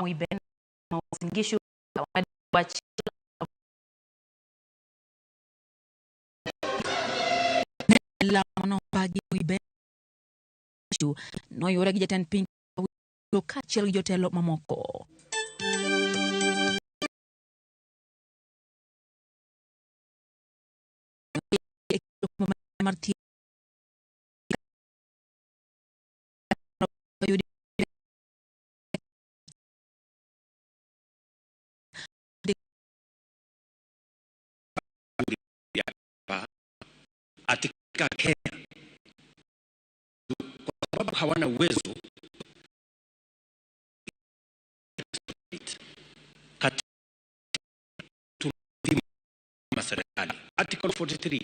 Moiben Uasin Gishu wach lamo pagi Moiben noyuore gi jatend piny kaachiel gi jotelo mamoko. Mar thieth oyudi katika Kenya kwa sababu hawana uwezo katika serikali Article 43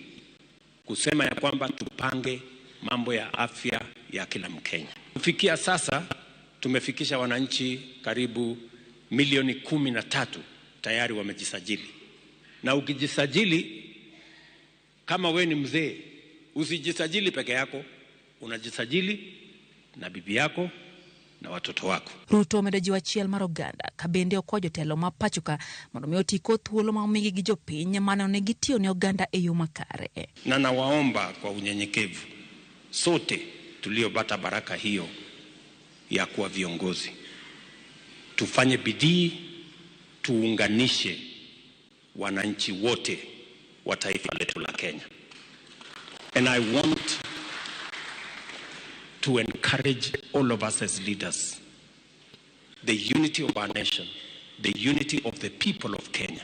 kusema ya kwamba tupange mambo ya afya ya kila Mkenya. Kufikia sasa tumefikisha wananchi karibu milioni 13 tayari wamejisajili, na ukijisajili kama we ni mzee, usijisajili peke yako, unajisajili na bibi yako na watoto wako. Ruto omedo jiwo achiel mar oganda ka bende okwayo jotelo ma pachoka mondo mi oti kod thuolo ma omigi gi jopiny mane onego gitiyo ne oganda e yo makare. Na nawaomba kwa unyenyekevu sote tuliopata baraka hiyo ya kuwa viongozi, tufanye bidii, tuunganishe wananchi wote wa taifa letu la Kenya. And I want to encourage all of us as leaders, the unity of our nation, the unity of the people of Kenya.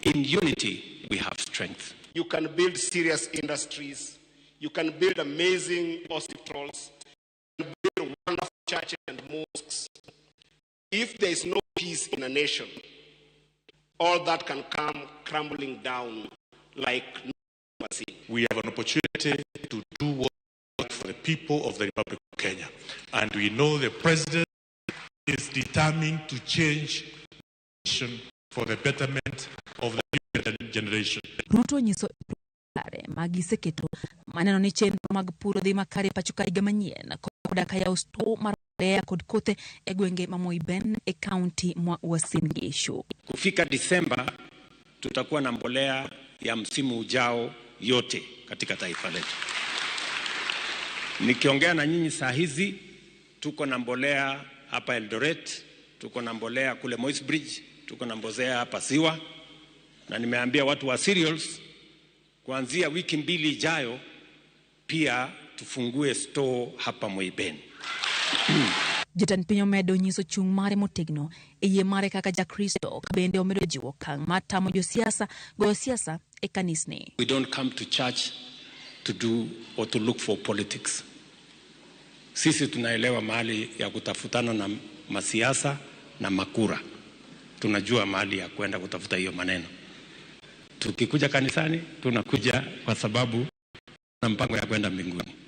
In unity, we have strength. You can build serious industries. You can build amazing hospitals. You can build wonderful churches and mosques. If there is no peace in a nation, all that can come crumbling down like no seen. We have an opportunity to do work for the people of the Republic of Kenya. And we know the president is determined to change the nation for the betterment of the future generation. Ruto onyiso kare ma giseketo maneno ni chenro mag pur dhi makare pacho ka higa manyien koda ka yawo store mar mbolea kod kothe e gwenge ma Moiben e kaunti mwa Uasin Gishu. Kufika Disemba tutakuwa na mbolea ya msimu ujao yote katika taifa letu. Nikiongea na nyinyi saa hizi tuko na mbolea hapa Eldoret, tuko na mbolea kule Moi's Bridge, tuko na mbolea hapa Siwa, na nimeambia watu wa cereals kuanzia wiki mbili ijayo pia tufungue store hapa Moiben. Jatend piny omedo nyiso chung' mare motegno e yie mare kaka Jakristo ka bende omedo jiwo okang' mar tamo josiasa goyo siasa e kanisni. We don't come to church to do or to look for politics. Sisi tunaelewa mahali ya kutafutana na masiasa na makura. Tunajua mahali ya kwenda kutafuta hiyo maneno. Tukikuja kanisani tunakuja kwa sababu na mpango ya kwenda mbinguni.